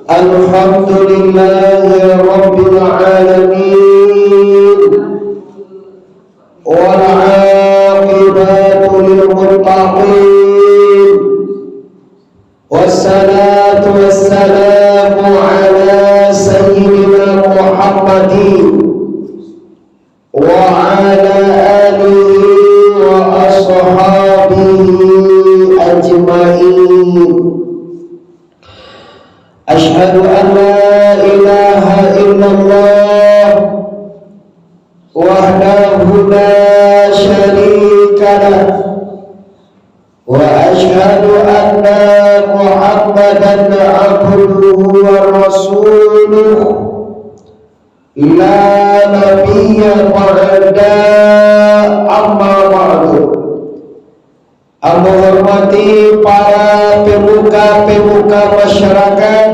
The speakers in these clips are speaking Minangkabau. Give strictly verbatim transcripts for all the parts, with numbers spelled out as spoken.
الحمد لله رب العالمين، والعاقبة للمتقين، والصلاة والسلام على سيدنا محمد وعلى آله وأصحابه أجمعين. أشهد أن لا إله إلا الله وحده لا شريك له، وأشهد أن محمدا عبده ورسوله، لا نبي بعده، أما بعد. Ambo hormati para pemuka-pemuka masyarakat,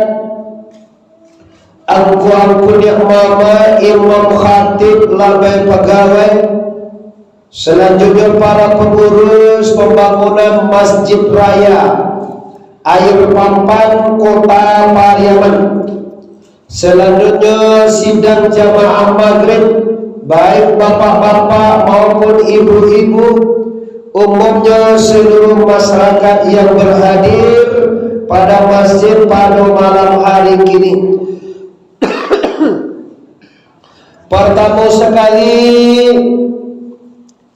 angku-angku niak mamak, imam khatib, labai pagawai, salanjutnyo para pangurus pambangunan Masjid Raya Air Papan Kota Pariaman. Salanjutnyo, sidang jamaah magrib, baik bapak-bapak maupun ibu-ibu, umumnyo seluruh masyarakat yang berhadir pada masjid pada malam hari kini. Partamo sakali,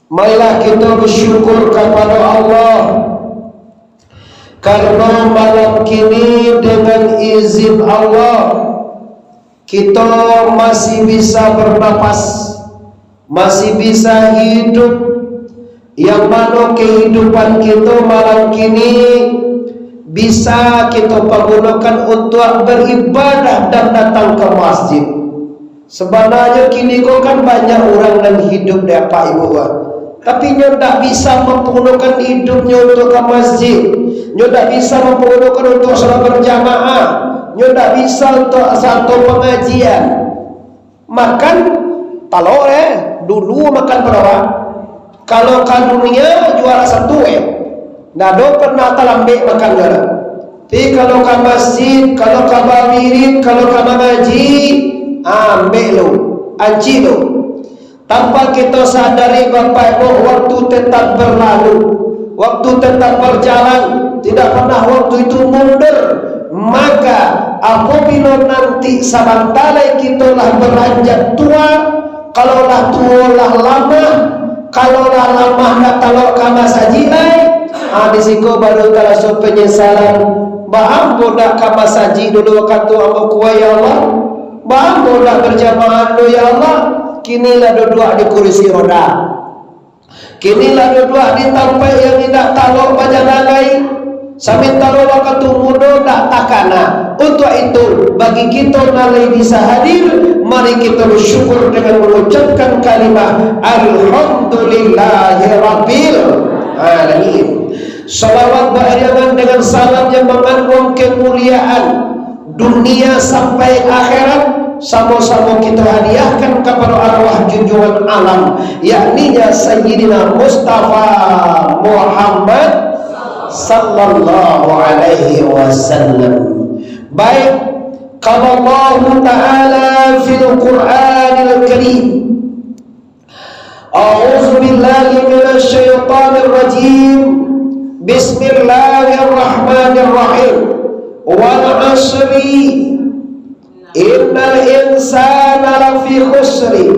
marilah kito bersyukur kapado Allah, karano malam kini, dengan izin Allah, kito masih bisa bernapas, masih bisa hidup, yang mano kehidupan kito malam kini bisa kito pagunokan untuak beribadah dan datang ka masjid. Sabananyo kini ko kan banyak urang nan hidup dek apak ibu, ah. Tapi nyo ndak bisa mampagunokan hidupnyo untuak ka masjid. Nyo ndak bisa mampagunokan untuak salat berjamaah. Nyo ndak bisa untuak satu pangajian. Makan talok, eh, dulu makan pado awak. Kalau ka dunia juara satu, eh. Ndak ado pernah talambek makan doh. Tapi kalau ka masjid, kalau ka bawirid, kalau ka mangaji, ah, ambek lo, anci lo. Tanpa kito sadari, Bapak Ibu, waktu tetap berlalu, waktu tetap berjalan, tidak pernah waktu itu mundur. Maka, apabila nanti sabanta lai kito lah beranjak tua, kalau lah tuo, lah lamah, kalau lah lamah, ndak talok ka masajik lai, ah, di siko baru taraso panyesalan. Baa ambo ndak ka masajik dulu wakatu ambo kuaik, ya Allah? Baa ambo ndak berjamaah dulu, ya Allah? Kini lah duduak di kurisi roda. Kini lah duduak di tampek yang indak talok bajalan lai. Samantaro wakatu mudo ndak takana. Untuak itu, bagi kito nan lai bisa hadir, mari kito bersyukur dengan mengucapkan kalimah Alhamdulillahirabbil alamin. Salawat bairiangan dengan salam yang mangandung kemuliaan dunia sampai akhirat, samo-samo kito hadiahkan kapado arwah junjungan alam, yakninya Sayyidina Mustafa Muhammad sallallahu alaihi wasallam. Baik, qala Allahu ta'ala fil Qur'anil Karim, A'udzubillahi minasyaitonirrajim. Bismillahirrahmanirrahim. Wal 'asri. Innal insana lafi khusri.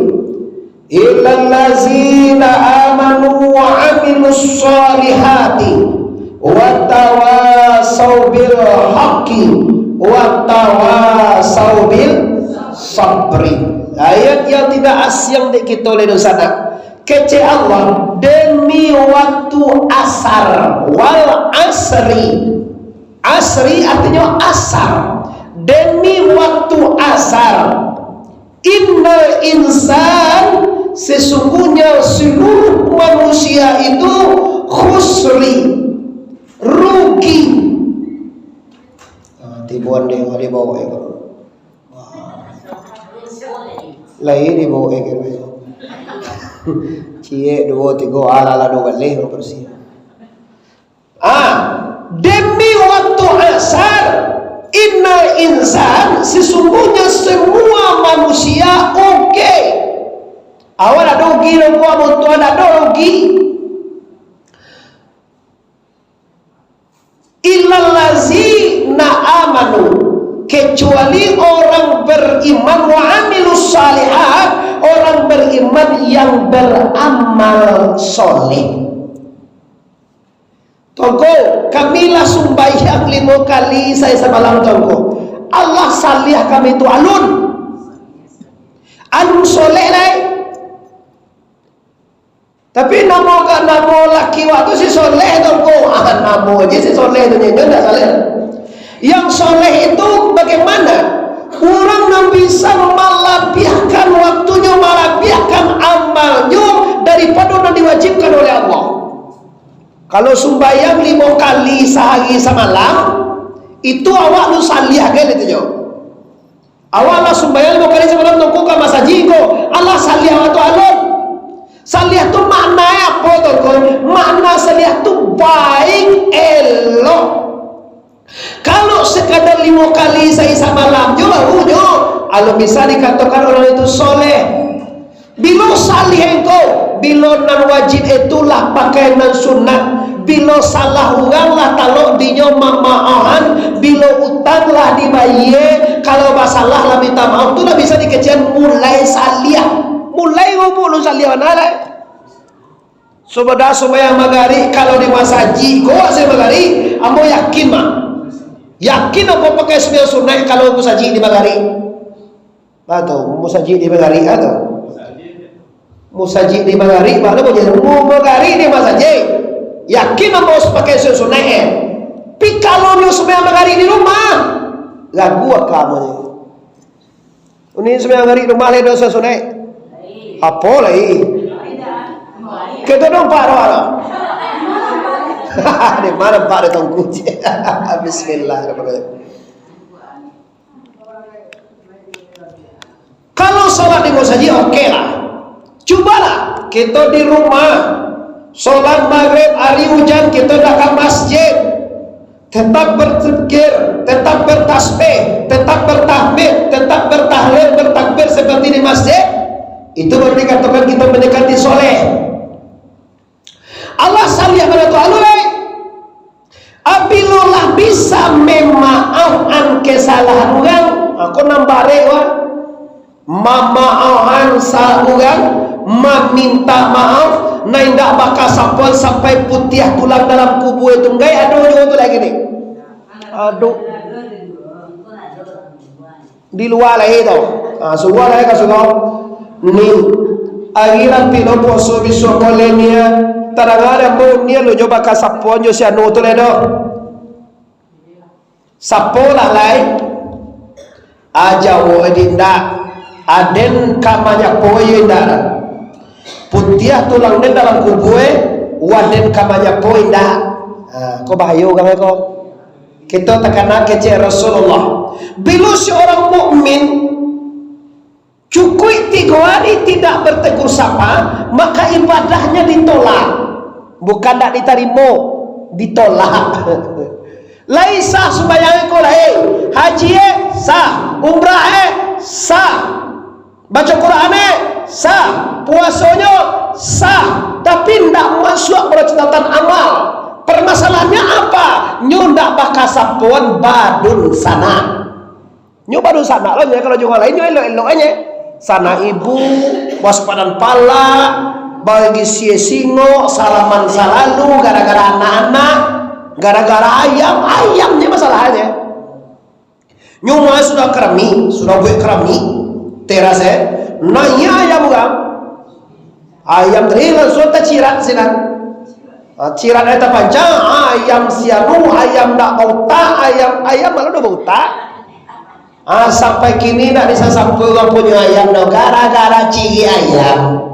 Illallazina amanu wa 'amilus shalihati. Wattawasau bil haqqi. Wattawasau bil sabri. Ayat yang tidak asing dek kito lai dunsanak. Kecek Allah, demi waktu asar, wal asri. Asri artinyo asar. Demi waktu asar. Innal insan, sesungguhnya seluruh manusia itu khusri, rugi. Ah, tibuan dek, dibawak, ya, Pak. Lai dibawak, ya, kan? Ciek, duo, tigo, alah, alah, duo baleh, Pak, bersih. Ah, demi waktu asar, innal insan, Sesungguhnya semua manusia oke. Awak ndak ado rugi doh, Tuangku, Tuangku ndak ado rugi. Illallazina amanu, kecuali orang beriman, wa amilus shalihat, orang beriman yang beramal soleh. Tuangku, kami lah sumbayang limo kali sahari samalam, Tuangku. Alah saliah kami tu alun. Alun soleh lai. Tapi namo ka, namo laki wak tu si Soleh, Tuangku. Ah, namo aja si Soleh tu, nyo ndak soleh. Yang soleh itu bagaimana? Urang nan bisa malabiahkan waktunyo, malabiahkan amalnyo daripado nan diwajibkan oleh Allah. Kalau sumbayang limo kali sahari samalam, itu awak tu saliah kan itu nyo. Awak lah sumbayang limo kali samalam, Tuangku, ka masajik ko. Alah saliah awak tu alun. Saliah tu maknanyo apo, Tuangku? Makna saliah tu baik, elok. Kalau sekadar limo kali sahari samalam, nyo baru nyo, alun bisa dikatokan urang itu soleh. Bilo saliah engkau, bilo nan wajib itulah pakai nan sunat, bilo salah urang lah talok dinyo mamaohan, bilo utang lah dibayie, kalau basalah lah minta maaf, tu lah bisa dikecekan mulai saliah. Mulai ngubuk lu saliah bana lai. Sudah sumbayang magarik, kalau di masajik ko asa magarik, ambo yakin mah. Yakin ambo pakai sumbayang sunat kalau masajik di magarik. Ba tu, masajik di magarik, ba tu. Masajik di magarik, ba tu bunyi, mu magarik di masajik. Yakin ambo pakai sumbayang sunat, eh. Pi kalau nyo sumbayang magarik di rumah, lagu aka amonyo. Uni sumbayang magarik rumah lai doso sunat. Apo lai? Kito nampak doh, doh. Di ma nampak doh, Tuangku? Bismillahirrahmanirrahim. Kalau salat di masajik, oke lah. Cubolah, kito di rumah, salat magrib, ari ujan, kito ndak ka masjid. Tetap berzikir, tetap bertasbih, tetap bertahmid, tetap bertahlil, bertakbir seperti di masjid, itu baru dikatakan kita mendekati soleh. Alah saliah bana tu alun lai. Apabilo lah bisa mamaohan kesalahan urang, ha, ko nan barek, wah. Mamaohan sa-, urang, maminta maaf, nan indak bakasapoan sampai putiah tulang dalam kubua tunggai, ado juo tu lai kini. Ado. Di lua lai tu. Ha, surau lai ka surau. Ni, ari lah pilo puaso bisuak ko lai ni, ah. Tadanga dek ambo nian lo jo bakasapoan jo si anu tu lai doh. Sapo lah lai? Aja, woi, indak. Aden ka manyapo yo indak? Putiah tulang den dalam kubua, waden ka manyapo indak? Ha, ko bahayo urang ko. Kito takana kecek Rasulullah. Bilo seorang mukmin cukuik tigo ari tidak bertegur sapa, maka ibadahnya ditolak. Bukan ndak ditarimo, ditolak. Lai sah sumbayang ko lai, haji e sah, umrah e sah, baco Quran e sah, puasonyo sah, tapi ndak masuak pado catatan amal. Permasalahannya apa? Nyo ndak bakasapoan badunsanak. Nyo badunsanak lo, nyo kalau jo urang lain, nyo elok-elok aja. Sanak ibu, waspadan palak, bagi sie singo, salaman salalu, gara-gara anak-anak, gara-gara ayam, ayam je masalahnyo. Nyo mah sudah karami, sudah buek karami, teras e, naiak ayam urang. Ayam tadi langsuang tacirat sinan. Ha, cirat e tapancang, ayam si anu, ayam ndak bautak, ayam, ayam malah ndak bautak. Ah, sampai kini ndak disasampuan urang punyo ayam doh, gara-gara cirik ayam.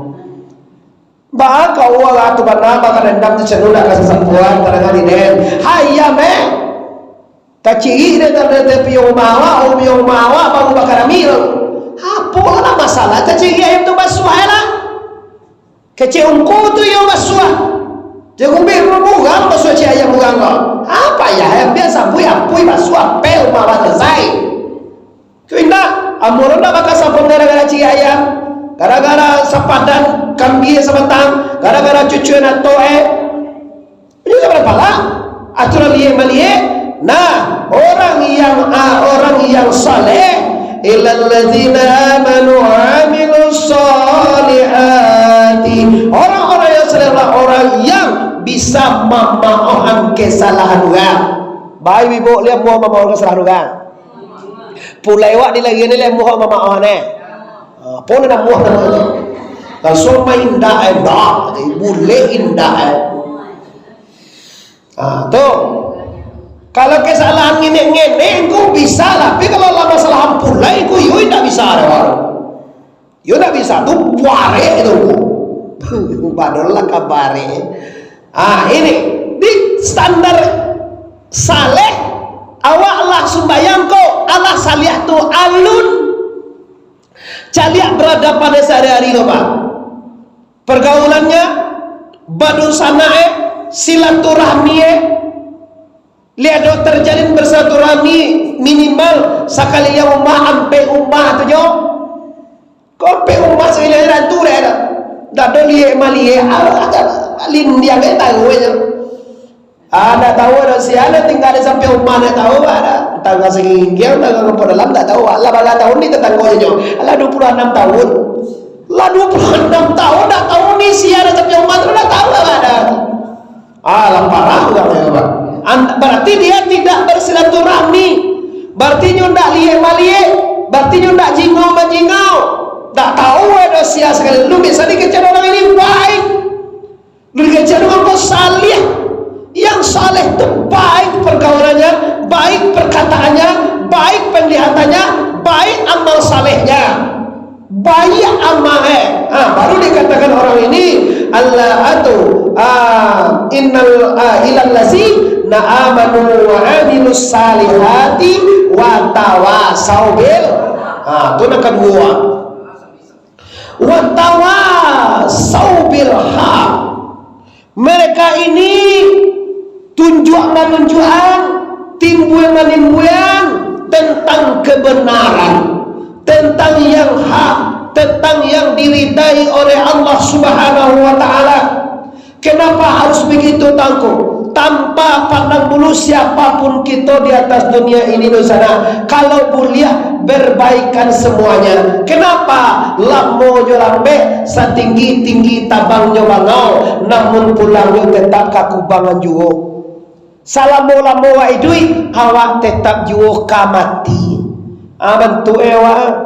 Baa kau urang tu bana, baka dendam tu canu ndak ka sasampuan, tadanga diden. Ayam, eh? Tacirik dek, dek, dek piyo rumah awak, piyo rumah awak, baru bakarami tu. Apo lah masalah tacirik ayam tu, basuah lah. Kecek ungku tu iyo basuah. Cek umbik urang basuah cek ayam urang ko. Apo ayah ayam pian sabuik apui basuah, pel mawa salasai. Tu indak, amuah lo ndak bakasabon gara-gara ciek ayam, gara-gara sapadan kambia sabatang, gara-gara cucua nato, eh. Inyo ndak bapalak. Aturan liek maliek. Nah, orang yang, ah, orang yang saleh, illalladzina amanu wa amilus solihati. Orang-orang yang saleh adalah orang yang bisa mamaohan kesalahan urang. Baik, Ibu, liek amuah mamaohan kesalahan urang. Pulai wak di lagi ni, liek amuah mamaohan, eh. Ha, pun ada amuah nama tu. Kalau so main indak, eh, indak. Bulek indak, eh. Ha, tu. Kalau kesalahan ngenek-ngenek, engko bisa lah. Tapi kalau lah masalah pulai, engko yo indak bisa, deh, wak. Yo ndak bisa, tu barek tu. Badolah ka barek. Ah, ini di standar saleh, awak lah sumbayang ko, alah saliah tu alun. Caliak beradaban sehari-hari ko, Pak. Pergaulannya, badunsanak, eh, silaturahmi, eh. Liek ado terjalin bersilaturahmi minimal sakali liang umah, ampek umah tu jo. Ko ampek umah sakali liang tu dek ado. Dak ado liek maliek, ah, lindiang eh tahu aja. Ah, dak tahu ado sia ado tingga di sampiang umah, dak tahu ado. Tangga singgiang, tangga ngampo dalam, dak tahu. Alah bara tahun ni tetanggo nyo. Alah dua puluh anam tahun. Lah dua puluh anam tahun dak tahu ni sia di sampiang umah tu, dak tahu lah ado. Ah, lah parah urang tu, Pak. An-, berarti dia tidak bersilaturahmi. Berarti nyo ndak liek maliek. Berarti nyo ndak jingau manjingau. Ndak tahu ado sia sakali. Lu bisa dikecek urang ini baik. Lu dikecek urang ko saleh. Yang saleh tu baik pergaulannya, baik perkataannya, baik penglihatannya, baik amal salehnya. Baiak amal, eh. Ha, baru dikatakan orang ini, Allah atu, ah, innal, ah, ilal lazina amanu wa amilus salihati wa tawasau bil. Ha, tu nan kaduo. Wa tawasau bil haq. Mereka ini tunjuak manunjuakan, timbua manimbuakan tentang kebenaran, tentang yang hak, tentang yang diridai oleh Allah Subhanahu wa Ta'ala. Kenapa harus begitu, Tuangku? Tanpa pandang bulu siapapun kito di atas dunia ini, dunsanak, kalau buliah berbaikan semuanya. Kenapa? Lamo jo lambek, satinggi-tinggi tabang jo bangau, namun pulangnyo tetap ka kubangan juo. Salamo-lamo awak iduik, awak tetap juo ka mati. Ah, bantuak e awak.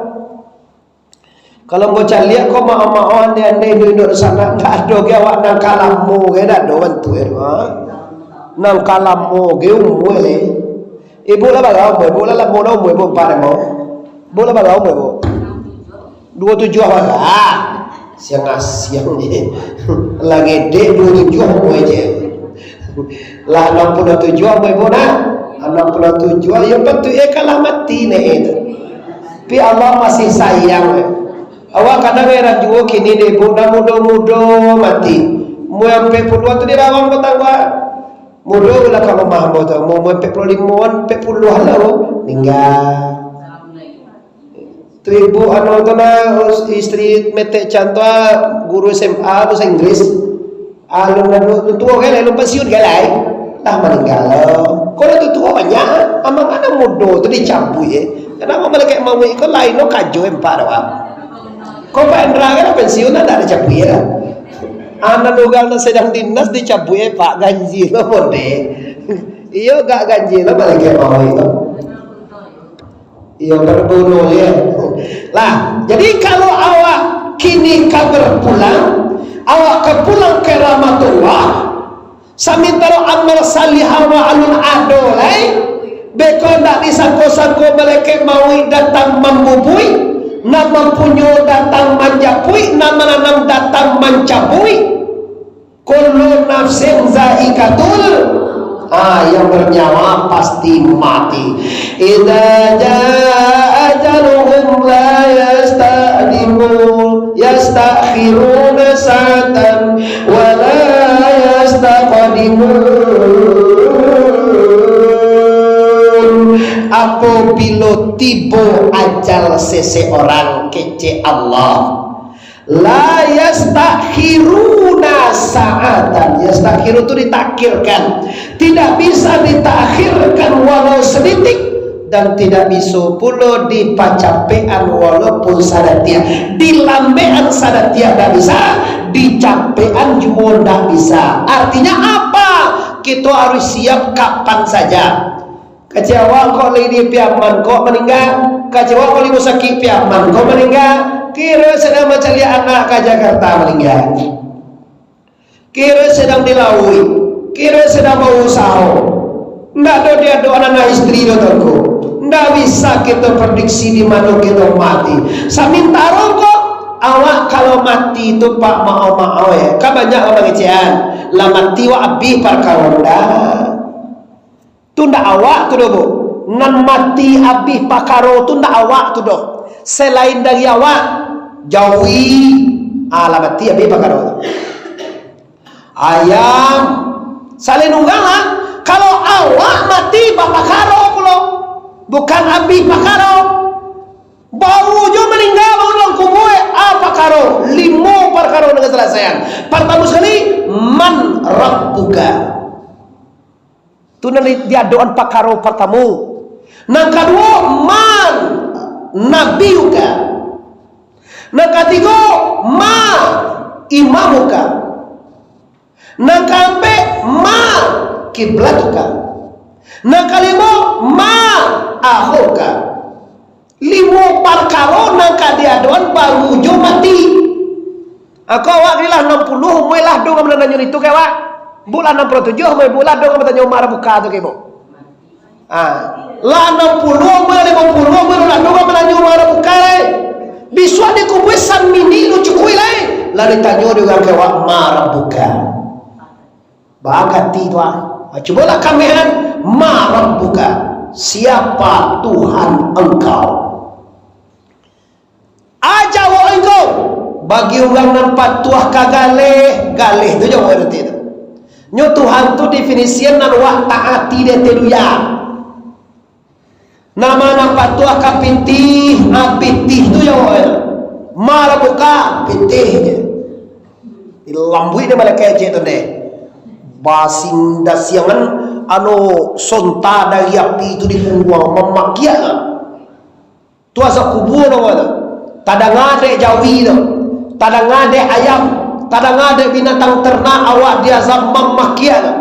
Kalau ambo caliak ko, maoh-maoh, andai-andai induak-induak di sanak, ndak ado ge awak nan ka lamo ge, ndak ado bantuak e tu, ha. Nan ka lamo ge umua e. Ibuk lah bara umua ibuk, lah lamo dah umua ibuk, ampek limo. Ibuk lah bara umua ibuk? Duo tujuah bara. Siang-asiang je. Lah gedek duo tujuah umua je. Lah anam puluah tujuah, Bapak Ibu, nah. Anam puluah tujuah, yo, bantuak e ka lah mati nyo tu. Tapi Allah masih sayang. Awak kadang heran juo kini deh, Bu, nan mudo-mudo mati. Umua ampek puluah tu dirawang batangguang. Mudo lah ka rumah ambo tu, umua ampek puluah limo, ampek puluah lah, Bu, ningga. Tu ibu anu tu nah, istri Metek Chan tu, ah, guru S M A bahasa Inggris. Alun anu, tuo kan, alun pensiun kan, lai. Lah maningga lo. Kalau tu tuo banyak, amang anak mudo tu dicabuik, eh. Kenapa malaikat mauik ko lain lo kajo empat awak? Ko Pak Endra kan pensiun, dak dicabuik lah. Anak dugang nan sedang dinas dicabuik, eh, Pak, ganji lo, Bonde. Iyo, gak ganji lo malaikat mauik ko. Iyo, berbunuh, ya. Lah, jadi kalau awak kini ka berpulang, awak ka pulang ka rahmatullah, samantaro amal salihah awak alun ado lai, beko ndak disangko-sangko malaikat mauik datang mambubuik, nan mampunyo datang manjapuik, nan mananam datang mancabuik. Kullu nafsin zaikatul, ah, yang bernyawa pasti mati. Idza jaa ajaluhum la yastaqdimu, yastakhiruna sa'atan wa la yastaqdimun. Apabilo tibo ajal seseorang, kecek Allah, la yastakhiruna sa'atan. Yastakhiru tu ditakhirkan. Tidak bisa ditakhirkan walau sedetik, dan tidak bisa pulo dipacapekan walaupun sadatiah. Dilambekan sadatiah ndak bisa, dicapekan juo ndak bisa. Artinya apa? Kito harus siap kapan saja. Kecek awak kok lai di Piaman kok maningga. Kecek awak kok lai sakik Piaman kok maningga. Kiro sadang mancaliak anak ka Jakarta maningga. Kiro sadang di lauik. Kiro sadang bausaho. Ndak ado diadokan anak istri do tu ko. Ndak bisa kito prediksi di mano kito mati. Samantaro kok awak kalau mati tu, Pak, maoh-maoh ya. Kan banyak urang mangecekan. Lah mati wak abih parkaro ndak. Tu ndak awak tu doh, Bu. Nan mati abih pakaro tu ndak awak tu doh. Selain dari awak, jawi, ah, lah mati abih pakaro tu. Ayam, selain urang lah. Kalau awak mati bapakaro pulo, bukan abih pakaro. Baru jo maningga, baru dalam kubua, ah, pakaro. Limo parkaro nan ka salasaian. Partamo sakali, man rabbuka. Tu nan di-, diadokan pakaro partamo. Nan kaduo, man nabiyuka. Nan katigo, ma imamuka. Nan kaampek, ma kiblatuka. Nan kalimo, ma akhuka. Limo parkaro nan ka diadokan baru jo mati. Ako awak ni lah anam puluah umua lah, ado ka mananyo itu ka awak? Bu lah anam puluah tujuah umua, Bu lah ado ka batanyo ma rabbuka tu ka ibu? Ah, lah anam puluah umua, limo puluah umua, lah ado ka mananyo ma rabbuka lai. Bisuak dikubua samini lu cukuik lai. Lah ditanyo dek urang ka awak ma rabbuka. Bagati tu ah. Cubolah kamehan, ma rabbuka, siapa Tuhan engkau? A jawab engkau, bagi urang nan patuah ka galeh, galeh tu jawab nanti tu. Nyo Tuhan tu definisian nan wak taati di ateh dunia. Nama nan patuah ka pitih, ah, pitih tu jawabnyo. Ma rabbuka, pitih je. Lambuik dek malaikat kecek tu deh. Basinda siangan, anu, sonta dari api tu di pungguang, mamakiak lah. Tu azab kubua namonyo tu. Tadanga dek jawi tu. Tadanga dek ayam. Tadanga dek binatang ternak awak diazab mamakiak tu.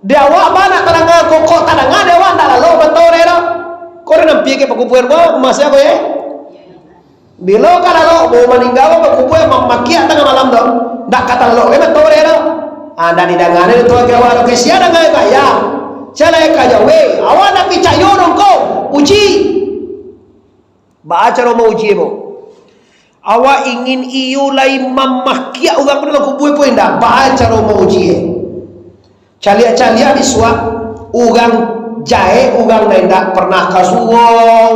Di awak bana tadanga, kok tadanga di awak ndak lalok mato dek tu. Kok urang nan pi ka pakuburan ko, masa ko ye? Bilo ka lalok, baru maningga ko pakuburan mamakiak tangah malam tu. Ndak ka talalok lai mato dek tu. Ah, ndak didanga dek tu ka awak tu, ka sia danga ka ayam. Sia lai ka jawi, awak ndak picayo doh ko, uji. Baa caro mauji, Bu? Awak ingin iyo lai mamakiak urang ko dalam kubua ko indak? Baa caro mauji? Caliak-caliak bisuak, urang jahek, urang nan indak pernah ka surau,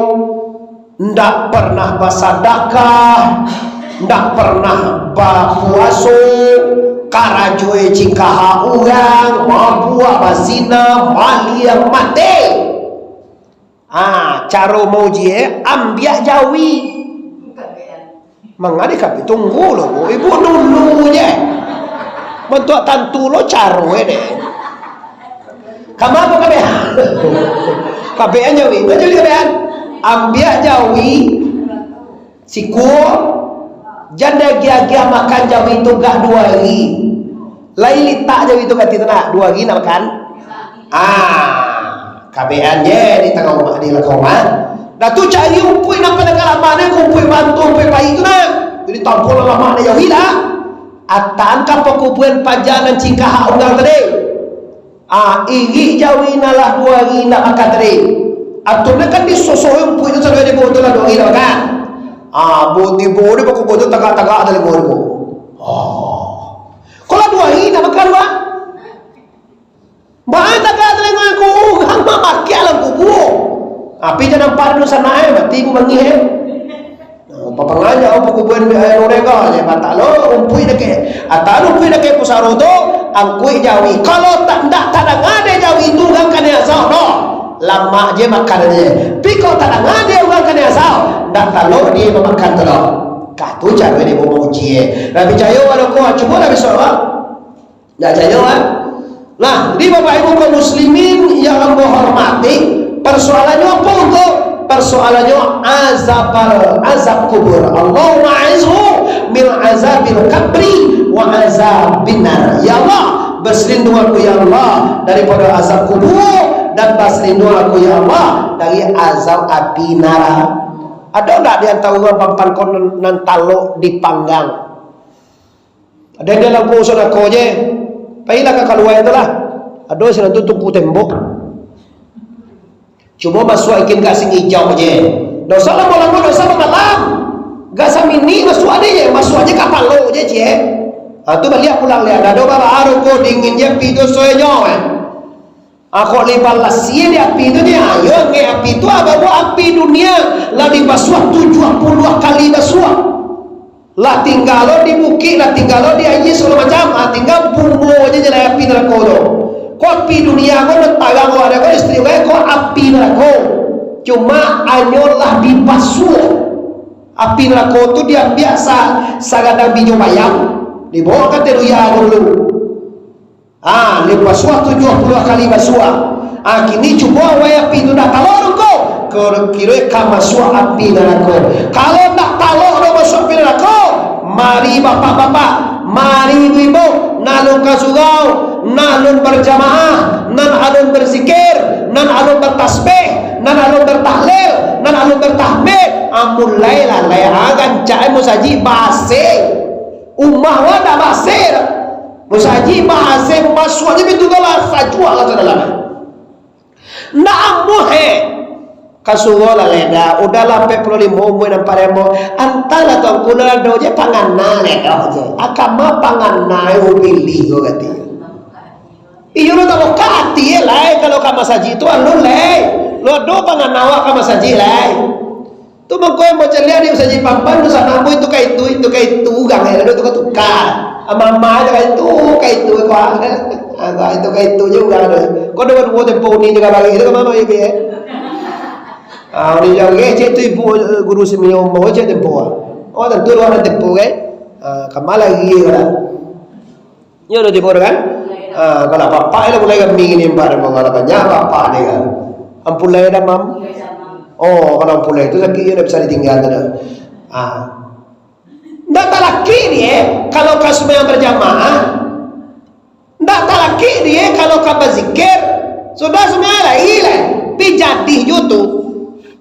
indak pernah basadakah, indak pernah bapuaso, karajo e cingkahak urang, mabuak, bazina, maliang, mati. Ah, caro mauji e, ambiak jawi. Mangadi kabe tunggu lo, Bu. Ibu dulu je. Bantuak tantu lo caro e deh. Kama apo kabe? Kabe jawi. Maju kabe. Ambiak jawi. Sikua, jan diagiah-agiah makan jawi tu gak duo ari. Lai litak jawi tu ka ati tu nak, duo ari nak makan. Ah, kabean je di tangah rumah, di lakau rumah. Dah tu cari umpuik nan paling ka lamak ni, umpuik bantu, umpuik paik tu nak. Jadi tampol lamak ni jawi lah. Ataan ka pakuburan paja nan cingkahak urang tadi. Ah, irik jawi nan lah duo ari indak makan tadi. Atau kan disosohi umpuik tu sampai di bawah tu lah duo ari indak makan. Ah, bu-, di bawah di paku bawah tu tagak-tagak tadi bawah di bawah. Oh. Kok lah duo ari indak makan, Pak? Baa tagak tadi bawah ku, urang mamakiak dalam kubua. Tapi jan nampak dulu sanak, eh, mati ibu bangih, eh. Nah, papanganya, oh, pakuburan di air norega je, batak lo, umpuik dakek. Atau umpuik dakek pusaro tu, angkuik jawi. Kalau tak, ndak tadanga dek jawi tu, urang kanai azab doh. Lamak je makan je. Pi kok tadanga dek urang kanai asau, ndak talok dek mamakan tu doh. Ka tu caro dek mauji e. Lah picayo bana ko, cubo lah bisuak, Bang. Ndak picayo, kan? Nah, jadi Bapak Ibu kaum muslimin yang ambo hormati, persoalannyo apo tu? Persoalannyo azab, azab kubur. Allahumma a'izhu min azabil qabri wa azabin nar. Ya Allah, basalindung aku, ya Allah, daripado azab kubur, dan basalindung aku, ya Allah, dari azab api narako. Ado ndak di antaro urang Pampan ko nan, nan talok dipanggang? Ado nan dalam kurungan narako je. Pailah ka kalua tu lah. Ado sinan tu tungku tembok. Cubo masuak ikin gasing ijau je. Ndak usah lamo-lamo, ndak usah bamalam. Gasing mini masuak ade je, masuak je kapalo je, ciek. Ha, tu baliak pulang liak. Ado baa ruko dingin je, api tu soenyo, eh. Ha, kok liba lasie di api tu je, ayo angek api tu, ha, baru api dunia lah dibasuah tujuah puluah kali basuah. Lah tingga lo di bukik, lah tingga lo di aia, sagalo macam. Ha, tingga bungo je jalai api narako tu. Ko api dunia ko nan tarang ko ado ko istri ko, ko api narako. Cuma hanyo lah dibasuah. Api narako tu diambiak sa-, sagadang bijo bayam, dibawa ka ateh dunia ko dulu. Ah, lah basuah tujuah puluah kali basuah. Ah, kini cubo awai api tu ndak talok doh ko. Kiro-kiro ka masuak api narako. Kalau ndak talok doh masuak api narako, mari bapak-bapak, mari ibu-ibu, nan alun ka surau, nan alun berjamaah, nan alun berzikir, nan alun bertasbih, nan alun bertahlil, nan alun bertahmid, ah, mulailah lai, ah, rancak musajik basi. Umah wak ndak basi doh. Musajik basi, masuaknyo pintu tu lah sajuak lah sadolah. Ndak amuah, eh. Ka surau lah lai dah, udah lah ampek puluah limo umua, nampak dek ambo. Antahlah tuangku lah ado je pangana lai dah je. Akama pangana pilih ko katinyo. Iyo lo, tabukak ati lai, kalau ka masajik tu alun lai. Lo ado pangana wak ka masajik lai. Tu mangko yang bacaliak di masajik Pampan tu, sanak ambo itu ka itu, itu ka itu, urang yang ado tukar-tukar. Ama-ama je ka itu, ka itu, ka itu. Ah, ka itu, ka itu je urang tu. Ko duo-duo tempo uni je ka bagi tu ka mama ye, ye. Ah, uni je, ye, cek tu ibu, eh, guru simi ambo, cek tempo. Oh, tantu urang tempo, kan? Ah, kama lagi urang. Nyo udah tibo kan? Ah, kalau bapak ni mulai kami ni, empat, memang lah banyak bapak ni kan. Ampulai dah, Mam? Oh, kalau ampulai tu sakit, dia bisa ditinggal tu dah. Ah. Ndak talakik dia, kalau ka sumbayang berjamaah. Ndak talakik dia, kalau ka bazikir. Sudah sumbayang lai lah. Pi jadi jo tu.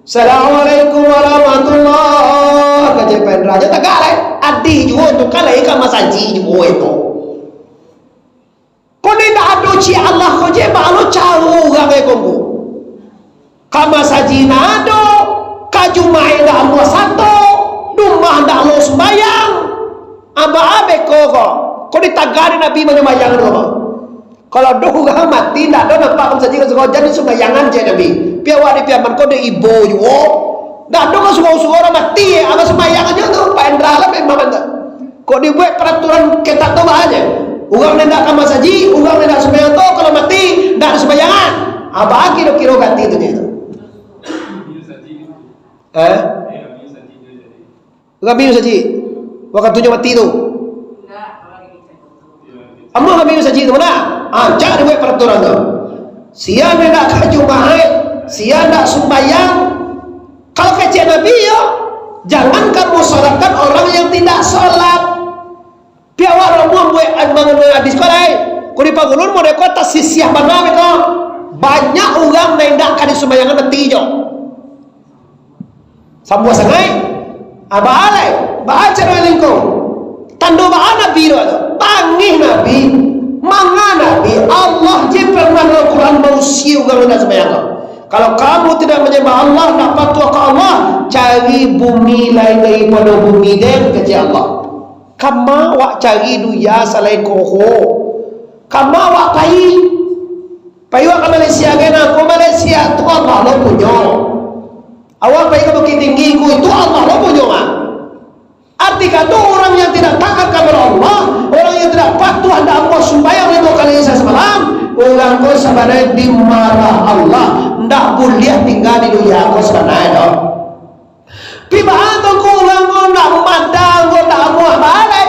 Assalamualaikum warahmatullah. Kecek pendra je tagak lai. Adih juo tu kan lai ka masajik juo itu. Ko ni ndak ado ciek Allah ko je, baa lo caro urang e ko ngku. Ka masajik ndak ado, ka Jumaik ndak amuah sato, dumah ndak lo sumbayang. Aba abe ko ko. Ko ditagah dek Nabi manyumbayang tu, Bang. Kalau doh urang mati, ndak ado nampak ka masajik ka surau, jadi sumbayangan je Nabi. Pi awak di Piaman ko dek ibo juo. Ndak ado ka surau-surau urang mati, eh, abah sumbayang ajo tu, Pak Endra lah memang tu. Kok dibuek peraturan ketat tu baa je. Urang nan ndak ka masajik, urang nan ndak sumbayang tu, kalau mati, ndak disumbayangan. Abah kiro-kiro ganti tu je tu. Eh? Kami masajik, wakatunyo mati tu. Amuah kami masajik tu, mana? Ancak dibuek peraturan tu. Sia nan indak ka Jumaik, sia indak sumbayang. Kalau kecek Nabi, yo, jangan kamu salahkan orang yang tidak salat. Pi awak ramuah buek manganai hadis ko lai. Ko di Pagulun model ko tasisiah bana beko. Banyak urang nan indak ka disumbayangan mati jo. Sambuah sangaik. Ah, baa lai? Baa caro lingkung? Tando baa Nabi tu? Tangih Nabi. Manga Nabi? Allah je pernah dalam Quran mausia urang indak sumbayang tu. Kalau kamu tidak menyembah Allah, tak patuh ka Allah, cari bumi lain daripado bumi den, kecek Allah. Kama wak cari dunia salain ko ko? Kama wak pai? Pai wak ka Malaysia, kan? Ko Malaysia tu Allah lo punyo. Awak pai ka Bukittinggi, ko itu Allah lo punyo, mah. Arti kato, urang yang tidak taat kapada Allah, urang yang tidak patuh handak amuah sumbayang limo kali sahari samalam, Urang ko sabananyo dimarah Allah, ndak buliah tingga di dunia ko sabananyo tu. Pi baa tu ko urang ko ndak mandanga, ndak amuah baa lai.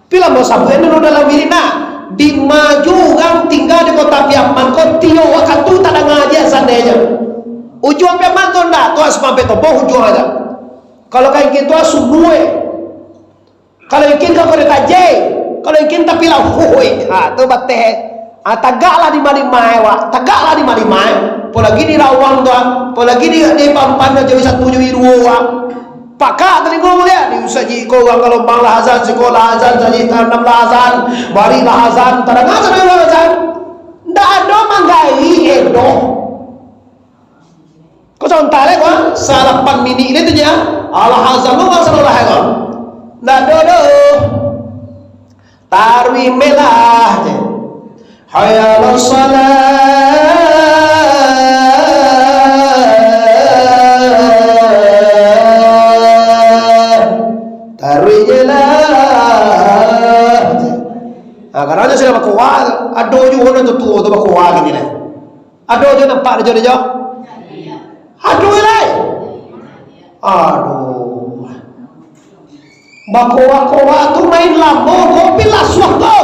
Pi lah ambo sabuik dulu dalam wirid nah, dima juo urang tingga di kota Piaman ko, tiok wakatu tadanga aji azan dek inyo. Ujuang Piaman tu ndak, tu asa mampek toboh ujuang aja. Kalau ka ingkin tu asa subuah. Kalau ingkin ka Kota Tajik, kalau ingkin tapi lah, hui, ha, tu bateh. Ha, tagaklah di malimai, wak. Tagaklah di malimai. Apolagi di Rawang tu, ah. Apolagi di, di Pampan tu, jauh satu, jauh dua, wak. Pakak talingo maliek, di Usaji ko urang Kalombang lah azan, siko lah azan, Usaji Tanam lah azan, Bari lah azan, tadanga sampai urang azan. Ndak ado manggaik, edoh. Ko sontak lai ko, salapan minik lai tu je. Alah azan lo, masa lo lah ko. Ndak ado doh. Taruih melah je. Hayya 'alas shalah. Taruih je lah. Ha, kadang tu sudah bakoa, ado juo nan tuo-tuo tu bakoa gini lah. Ado jo nampak ado jo, ado jo? Ado lai. Aduh. Bakoa-koa tu main lamo, kopi lah suah tu.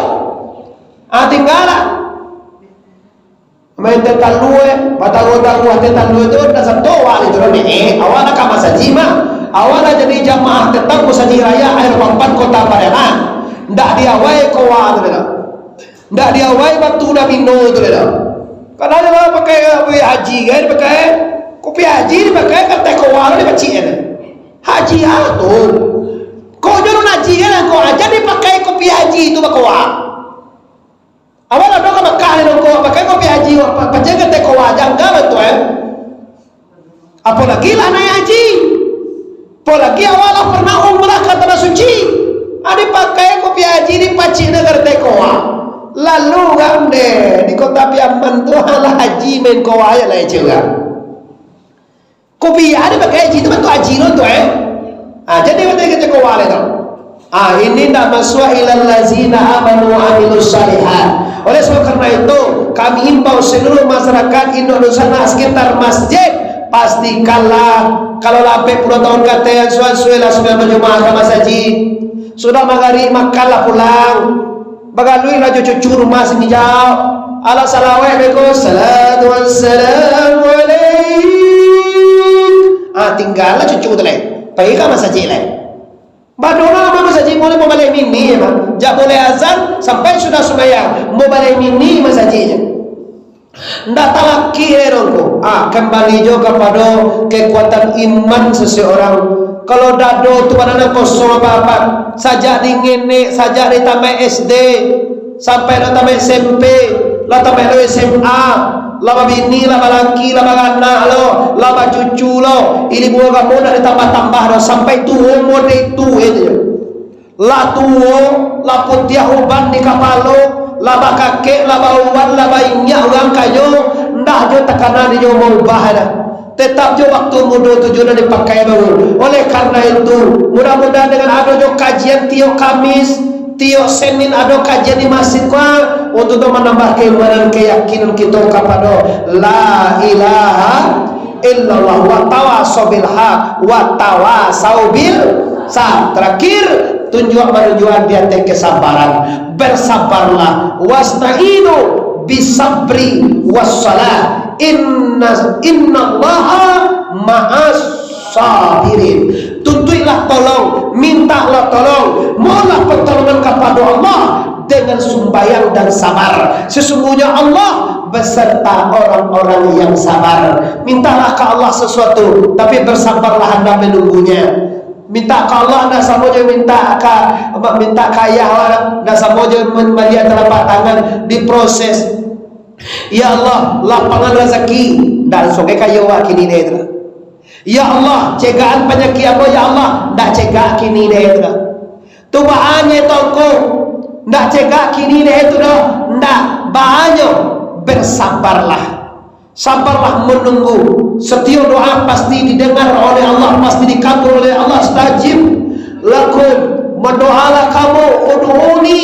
Ah, tingga lah. Main teh talua, eh. Bataruah-taruah teh talua tu, dah satu awak itu dah, eh. Awak nak ka masajik mah. Awak nak jadi jamaah tetap Masajik Raya Air Papan Kota Pariaman. Ndak diawai koa tu dah. Ndak diawai batu domino tu doh. Kadang urang pakai kopiah haji kan, dipakai. Kopiah haji dipakai, katai koa lo dipacik kan. Haji ah tu. Kok jo nan haji kan, kok aja dipakai kopiah haji tu bakoa. Awak lah doh ka Makkah ni, kok pakai kopiah haji, pa-, pacik katai koa, janggal tu, eh. Apolagi lah naiak haji. Apolagi awak lah pernah umrah ka Tanah Suci. Ah, dipakai kopiah haji, dipacik nan katai koa. Lalu urang deh, di kota Piaman tu, alah haji main koa, yo lah, cek urang. Kopiah dipakai haji tu, bantuak haji lo tu, eh. Ah, jadi, katai koa lah tu. Ah, ini ndak masuak ilal lazina amanu wa amilus shalihat. Oleh sebab karena itu, kami imbau seluruh masyarakat Induk Dunsanak sekitar masjid, pastikanlah kalau lah ampek puluah tahun katai, suah-suah lah sudah bajamaah ka masajik. Sudah magarib, makanlah pulang. Bagaluiklah jo cucu rumah sini jauh. Alah salawat beko, salatu wassalamu alaik. Ah, tinggalah cucu tu lai. Pai ka masajik lai. Badoa mah masajik, mulai mambaleh mini, mah. Jak mulai azan sampai sudah sumbayang, mambaleh mini masajiknyo. Ndak talakik, eh, dong ko. Ah, kambali jo kapado kekuatan iman seseorang. Kalau dado tu bana nan kosong apak-apak, sajak di ngenek, sajak di tamaik S D, sampai lah tamaik S M P, lah tamaik lo S M A, lah babini, lah balaki, lah baranak lo, lah bacucu lo, ilmu agamo ndak ditambah-tambah doh, sampai tuo model tu, eh, tu je. Lah tuo, lah putiah uban di kapalo, lah bakakek, lah bauban, lah bainyak urang kayo, ndak jo takana di nyo maubah dah. Tetap jo waktu mudo tu juo nan dipakai baru. Oleh karena itu, mudah-mudahan dengan ado jo kajian tiok Kamis, tiok Senin ado kajian di masjid ko, untuk tu manambah keimanan, keyakinan kito kapado La ilaha illallah, wa tawasau bil haq, wa tawasau bil sa-, terakhir, tunjuak manunjuakan di ateh kesabaran. Bersabarlah. Wasta'inu bisabri wassalah. Inna, innallaha ma'as sabirin. Tuntuiklah tolong, mintaklah tolong, mohonlah pertolongan kepada Allah dengan sumbayang dan sabar. Sesungguhnya Allah beserta orang-orang yang sabar. Mintalah ka Allah sesuatu, tapi bersabarlah anda menunggunya. Minta ka Allah ndak samo jo minta ka, minta ka ayah awak, ndak samo jo mambaliak talapak tangan, diproses. Ya Allah, lapangan razaki, ndak langsung ka iyo awak kini deh tu. Ya Allah, cegakan panyakik ambo, ya Allah, ndak cegak kini deh tu doh. Tu baanyo tongko, ndak cegak kini deh tu doh, ndak, baanyo, bersabarlah. Sabarlah menunggu. Setiap doa pasti didengar oleh Allah, pasti dikabul oleh Allah, mustajib lakum. Berdoalah kamu, ud'uni,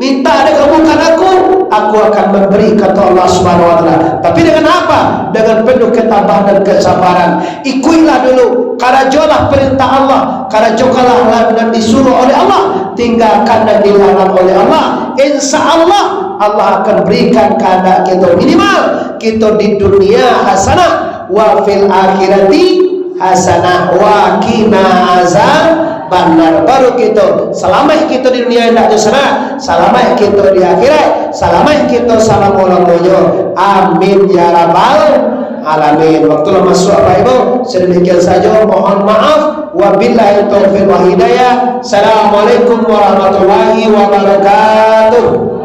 Minta dek kamu kan aku, aku akan memberi, kata Allah Subhanahu wa Taala. Tapi dengan apa? Dengan penuh ketabahan dan kesabaran. Ikuilah dulu, karajolah perintah Allah, karajokanlah nan disuruh oleh Allah, tinggalkan nan dilarang oleh Allah. Insya Allah, Allah akan berikan kehendak kita. Minimal kita di dunia hasanah, wa fil akhirati hasanah wa qina azabannar. Baru kita salamaik kita di dunia indak tu sana, salamaik kita di akhirat, salamaik kita salamo-lamonyo. Amin ya rabbal alamin. Waktu lah masuak, Bapak Ibu. Sademikian sajo, mohon maaf. Wabillahi taufiq wal hidayah. Assalamualaikum warahmatullahi wabarakatuh.